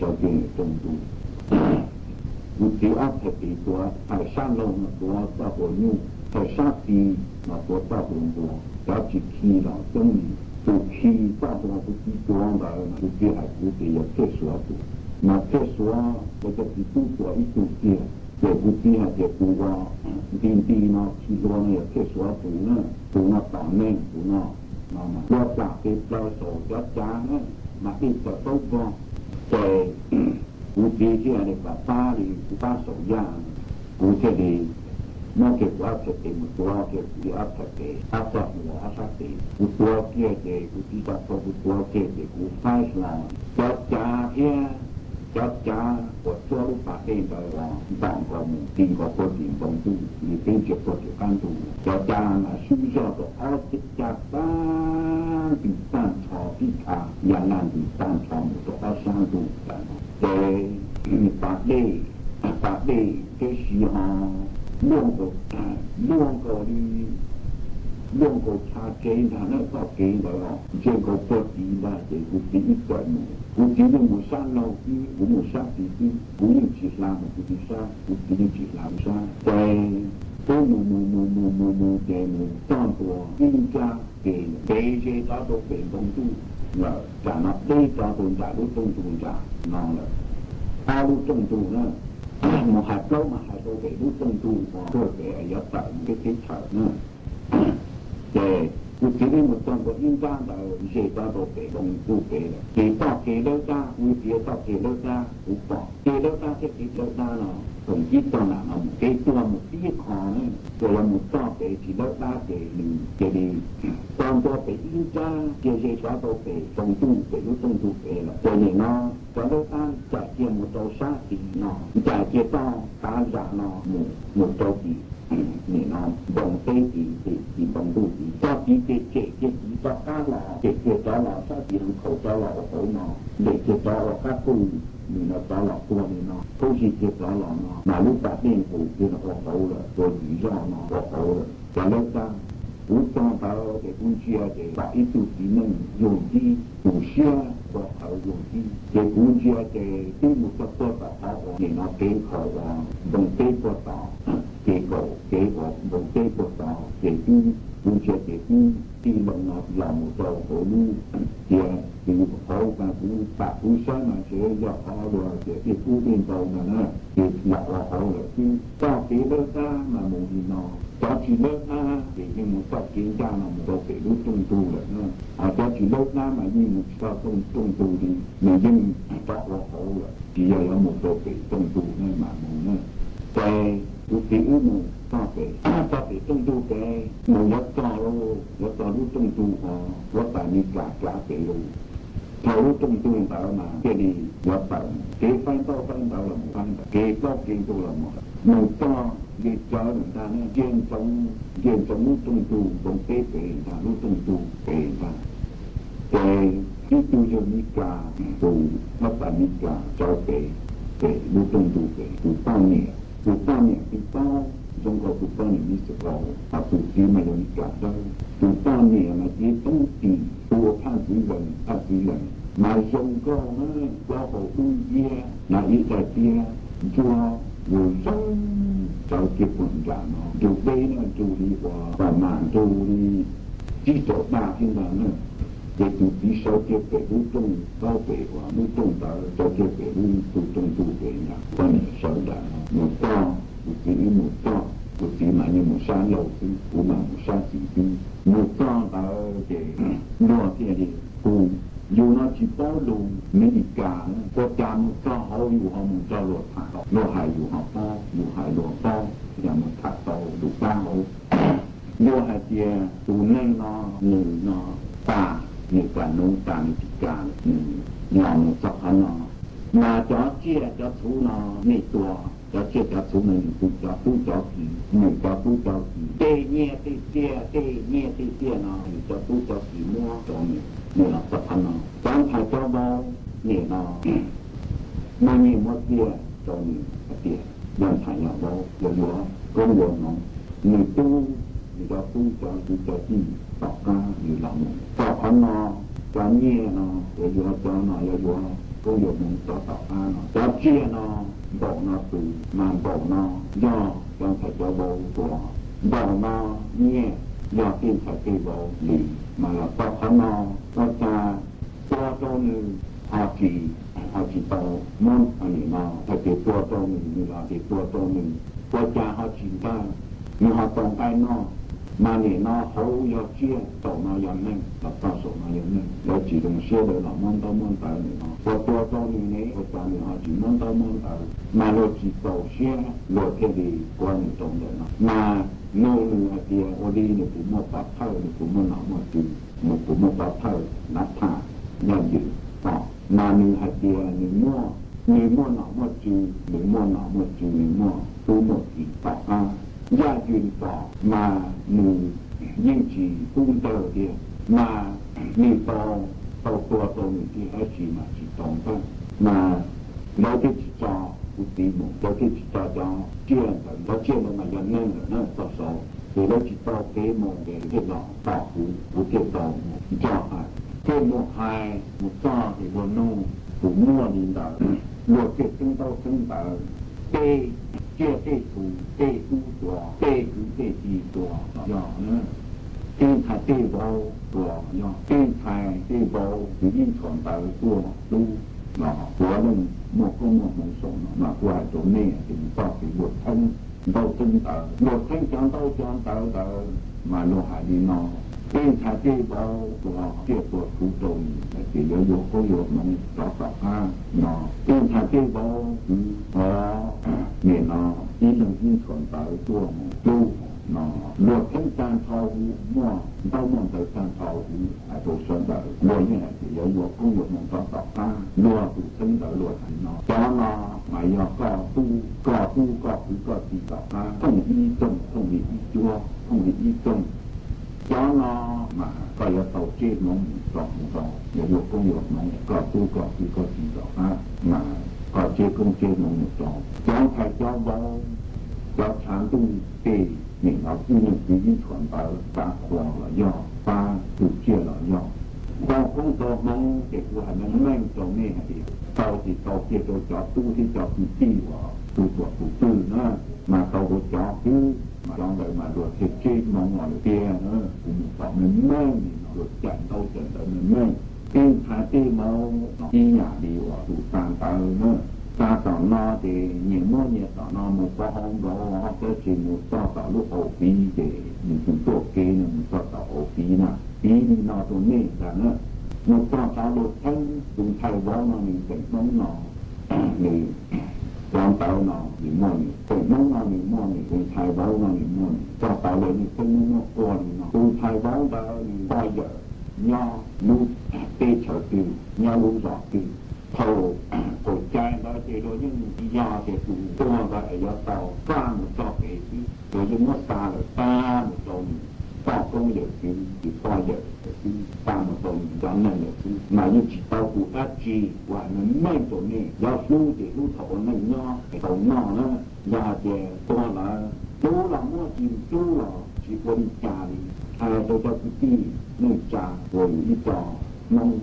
Sawv kev rooj ntuj, kuv txiv ob txhais tes tuav, txhais sab laug no tuav txoj hlua nyuj, txhais sab tid no tuav txoj hlua npua, cov tsis khi los coob li. Tus khi txoj hlua kuv txiv tuav ntawd, kuv txiv hais kuv tias yog Txhiaj Suav tus, mas Txhiaj Suav ua cov txiv tub tuav ib tug tiag. Ces kuv txiv hais tias tus uas nti nti no khi hlua no yog Txhiaj Suav tus na, tus no tom neeg tus no. No mas ua plam pes plaws saum cov cav na, mas dej tawm paub vog. Ces kuv txiv thiaj li pab pab li kuv pab saum yaj, kuv thiaj li muab kiag kuv ob txhais tes mus tuav kiag kuv ob txhais tes, ob txoj hlua ob sab tes. Kuv tuav kiag ces kuv txiv tsa tau kuv tuav kiag ces kuv faib hlo cov cav thiab cov cav uas txhua lub pas dej ntawd los ntom nkaus mus ti nkaus puag tim npoo ntuj li peb ntsia puag tim qab ntug. Cov cav mas swb zog rau ob cag tag ntws tag nrho tib tha ya laj ntws tag nrho mus rau ob sab ntug tas no. Ces pas dej, pas dej tib si ho luaj nkaus, luaj nkaus li, luaj nkaus chav tsev ntag na txoj kev ntawd os, ntsia nkaus puag tid ntag ces kuv txiv ib txawm mus, kuv txiv yeej mus sab laug xwb, kuv mus sab tid xwb, kuv yeej tsis hla mus kuv txiv sab, kuv txiv yeej tsis hla kuv sab. Ces wb mus mus mus mus mus mus ces mus txog ntua ib nrab kev, kev ze rov rau pem npoo ntuj lawm, tsam no deb rov rau nram lub rooj ntug nram no lawm. Ob lub rooj ntug na, mus hais plaub mas hais rau pem lub rooj ntug uas tuag pem yuav tawm mus peb teb chaws na. Ces kuv txiv wb mus txog ntua ib nrab ntawd ze rov rau pem npoo ntuj pem lawm, ces txoj kev dawb dab, kuv txiv txoj kev dawb dab kuv pom kev dawb dab thiab kev dawb dab no, thaum ib txog nram no mus kev tuag mus tib qho na, ces yog mus txog pem tsis dawb dab ces nws cia li txog ntua pem ib nrab cia ze rov rau pem npoo ntuj pem lub rooj ntug pem lawm. Ces nim no cov dawb dab ncaim kiag mus rau sab tid no, ncaim kiag toj tav zam no mus, mus rau tim nim no npoo teb tid, tim npoo ntuj tid, txoj tid ces tsem kiag tid rov qab los, tsem kiag rov los sab tid no, khaum rov los ua hauv no, lem kiag rov ua qab qwj, nim no rov los puag li no, khaub zig kiag rov los no, mas lub pas dej nqus kiag no ua hauv lawm, ua yim zoj no ua hauv lawm. Cov dawb dab, kuv txog ntawd ces kuv ntsia ces pom ib tug txiv neej yug ncib, tus siab ua qhawv yug ncib, ces kuv ntsia ces twb mus txog puag tom qhov uas nim no kev khaum uas npoo teb puag tod, ces kaum kev uas npoo teb puag tod ces twb, kuv ntsia ces twb tij loo no los mus rau hauv lub tiav, ces hauv mas kuv pam kuv saib mas ntshe yog qhov luag tias dej kub dej ntau ntag na, ces lam ua hauv lawm xwb. Txoj kev dawb dab mas mus li no, cov tsis dawb dab ces yeej mus txoj kev ncaj no mus rau pem lub rooj ntug lawm na. Ho cov tsis dawb dab mas yeej mus tsis tau rooj ntug li, nws yeej rov ua hauv lawm, tsis yog yuav mus rau pem rooj ntug na mas mus na. Ces kuv txiv wb mus txog pem, txog pem rooj ntug pem, mus yuav txog, yuav txog lub rooj ntug uas huab tais Mes Kas kav pem lawm. Txog lub rooj ntug ntawd mas thiaj li yuav tawm mus, kev faib ntaub faib ntawv los mus faib ntawv, kev plaub kev ntug los mus, mus txog nce tsawv lawm ntag, nce ntsoov, nce ntsoov lub rooj ntug npoo teb pem ntag, lub rooj ntug pem ntag. Ces ib tug yawg Mes Kas, tus huab tais Mes Kas tsawv pem, pem lub rooj ntug pem, tus poj niam, tus poj niam txiv paub zoo nkaus tus poj niam Mexicos, ho tus txiv mas yog Mes Kas dawb. Tus poj niam mas cev toob tim, tus ua phaj txwv lees, phaj txwv lees mas zoo nkauj na, plaub hau dub nciab, hnav ib daim tiab ntsuab yus zoo, tsawv kiag puag nram no, nrug deb na, nrug li uas pam mas nrug li tsib rau daj thiab ntag na. Ces tus txiv sawv kiag pem lub rooj, taub pem uas lub rooj ntawd, sawv kiag pem lub tus rooj ntug pem ntag, poj niam sawv nram no mus txog, kuv txiv wb mus txog, kuv txiv mas yeej mus sab laug xwb, kuv mas mus sab tid xwb. Mus txog ntawd ces luag thiaj li hu, yus no tsis paub lus Mes Kas, ua cas mus txog hauv yus ho mus nrog luag tham, luag hais yus ho paub, yus hais luag paub, yam mus tham tau lus dab hauv. Luag hais tias tus neeg no nws no tas, nws tas nuv tas nws tsis kam, nws los mus txog qhov no. Mas cov tsiaj cov txhu no nej tua, cov tsiaj cov txhu no nws tus cov tub cov kiv, nws cov tub cov kiv tej nyiaj tej txiaj, tej nyiaj tej txiaj no nws cov tub cov kiv muab rau nws, nws los txog qhov no. Cov ntxhais cov vauv nim no muab nyiaj muab txiaj rau nws hais tias yog ntxhais yog vauv yuav yuav koob yuav hmoov, nws tub, nws cov tub cov kwv cov tij tom qab nws los mus. Txog qhov no, cov nyiaj no yuav yuav, cov no yuav yuav, koob yuav hmoov rov tom qab no. Cov tsiaj no npaum no tus, mas npaum no yog cov ntxhais cov vauv tuav, npaum no nyiaj yog tej ntxhais tej vauv li. Mas los txog qhov no, ua cas tua rau nws ho tsis, ho tsis tau muab nim no hais tias tua rau nws, nws los tias tua rau nws, ua cas ho tsis nqaij, nws ho tau nqaij noj. Mas nim no hauv yog tsiaj, saum no yog neeg, los txog saum no yog neeg, lawv tsis zoo siab lawv los muab ntaub muab ntawv nim no. Ua tua rau nws ne, ua cas nws ho tsis muab ntaub muab ntawv, mas luag tsis txaus siab, luag thiaj li tua nws rau ntawm no. Mas nug nws hais tias ua li nws puas muaj pov thawj, nws puas muaj nom muaj tswv, nws puas muaj pov thawj nav tham yaj ywm pom. Mas nws hais tias nws muaj, nws muaj nom muaj tswv, nws muaj nom muaj tswv, nws muaj tub muaj kiv tom qab. Yaj ywm pom mas nws yeej tsis pub ntawg tiag, mas nws tau, tau tua rau nws tiag tab sis mas tsis tau ntawg. Mas lawv thiaj tsis tso kuv txiv mus, lawv thiaj tsis tso cov tsiaj ntawd, cov tsiaj ntawd mas yog neeg lawm na txog saud, ces lawv tsis tau kev mus ces thiaj los tom kuv, kuv thiaj tau mus nrog hais, thiaj mus hais mus txog ces luag nug, tus muaj li ntawd, luag thiaj txheeb ntaub txheeb ntawv, tej tsiaj tej txhu, tej tub tua, tej kwv tej tij tua los yog, tej ntxhais tej vauv tua los yog, tej ntxhais tej vauv kwv yeej tshuav ntawv tuaj hlub los puav leej muaj koob muaj hmoov saum no. Mas kuv hais rau nej tias mus txog ces luag txheeb ntaub txheeb ntawv, luag txheeb cov ntaub cov ntawv ntawd mas luag hais li no, tej ntxhais tej vauv tua tsiaj tua txhu rau nws hais tias yuav yuav koob yuav hmoov rov tom qab no, tej ntxhais tej vauv kwv, o, nim no ib leeg ib tshuav ntawv tuaj mus hlub no, luag txheeb tag nrho huv, muaj ntaub muaj ntawv tag nrho huv, hais rau sawv daws luag yeej hais tias yuav yuav koob yuav hmoov rov tom qab, luag tus txheeb ntawv luag hais no. Cov no mas yog koj tub, koj tub koj kwv koj tij tom qab, thooj ib txoog, thooj li ib cuab, thooj li ib txoog. Cov no mas koj yuav tau tseb hmoov mus rau, mus rau, yuav yuav koob yuav hmoov koj tub koj kwv koj tij tom qab mas koj tseb koob tseb hmoov mus rau. Cov ntxhais cov vauv, cov tshav ntuj tej, nim no ib leeg kwv yeej tshuav ntawv, pab qhua los yog pab tus tsiaj los yog, tau koob tau hmoov ces kuv hais meej meej rau nej hais tias tau ces tau kiag rau cov tub thiab cov kwv tij uas tus tuam tus twg na, mas tau rau cov kwv mas cov ntawd mas luag thiaj tseb hmoov los lawm tiag na. Kuv mus tom meej meej li no, luag cais ntaub cais ntawv meej meej. Tej ntxhais tej vauv no ib yam li uas tus xa ntawv na, xa tom no ces nyias muab nyias tom no mus pov hauv nraud, tab sis mus txog tom lub aus fiv ces nws tus tuaj kev no mus txog tom aus fiv na, piv li no rau nej ntag na. Mus txog tod luag txheeb tus ntxhais vauv no nws teem Hmoob no, nws cov ntawv no nws muaj nws, teem Hmoob no nws muaj nws, tus ntxhais vauv no nws muaj nws. Txog tod luag yeej txheeb muaj muaj quaj li no, tus ntxhais vauv ntawd nws poj yawm nyob lub teb chaws twg, nyob lub zos twg. Thaum qaum cai ntawd ces luag yeej yog tias tus tuag ntawd es yuav tau xa mus txoj kev xwb, luag yeej muab xa lawm xa mus rau nws poj koob yawm kwv, nws poj yawm lawm xwb, xa mus rau nws cov neeg lawm xwb, mas yeej tsis tau tus dab tsi. Kuv hais meej meej rau nej, yog hlub ces hlub thaum ua neej nyob es tau noj na. Yog hais tias tuag lawm, hlub los muab tsis hlub los tsis ua li cas li. Hais rau cov kwv tij neej tsa uas yus ib co Hmoob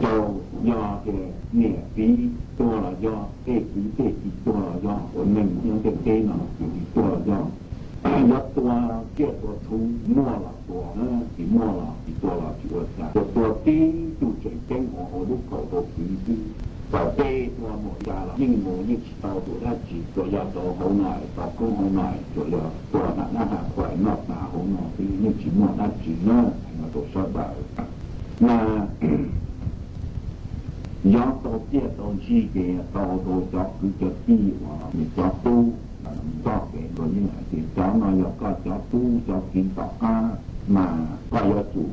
rau, yog tias niam txiv tuag los yog tej kwv tej tij tuag los yog ua neeg nyob ntiaj teb no kwv tij tuag los yog, yuav tua tsiaj tua txhu, muaj los tua, tsis muaj los tsis tua los tsis ua cas. Tua tua tib tug tseem ceeb uas ua lub kaum rau kwv xwb. Txawm tej tua mus cas los yeej mus yeej tsis tau tus dab tsi, tsuas yog rau hauv no, tau koob hauv no, tsuas yog tua nram dab nram qhuas noj tas hauv no xwb, yeej tsis muaj dab tsi na. Hais no rau sawv daws, mas yog tau tiaj tau ntsig ces tau rau cov kwv cov tij uas nws cov tub txoj kev, luag yeej hais tias cov no yog koj cov tub cov kiv tom qab, mas koj yuav tsum,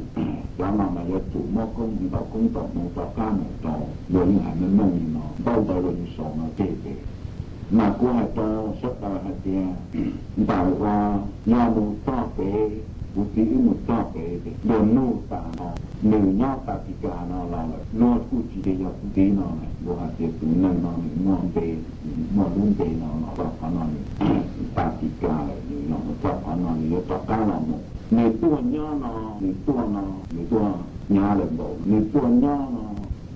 cov no mas yuav tsum muab koob, tau koob tau hmoov rov qab mus rau. Luag yeej hais meej meej li no, ntaub ntawv luag yeej sau no tej ces, mas kuv hais rau sawv daws hais tias ntawm uas yog mus txog kev, kuv txiv wb mus txog kev ces luag nug tas no, nws nyob Tasikas no los lawm, luag kuj tsis tias yog kuv txiv no, luag hais tias tus neeg no nws muaj npe, nws muaj lub npe no los txog qhov no nws Tasikas lawm, nws yog mus txog qhov no nws yuav rov qab los mus. Nws tuaj nyob no, nws tuaj no, nws tuaj nyav lawm npaum, nws tuaj nyob no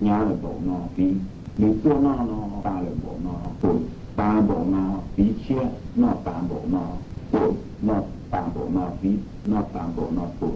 Hnyav lawm npaum no fiv, nws tuaj noj no tas lawm npaum no pum, tas npaum no fiv tshiab, noj tas npaum no pum, noj tas npaum no fiv, noj tas npaum no pum.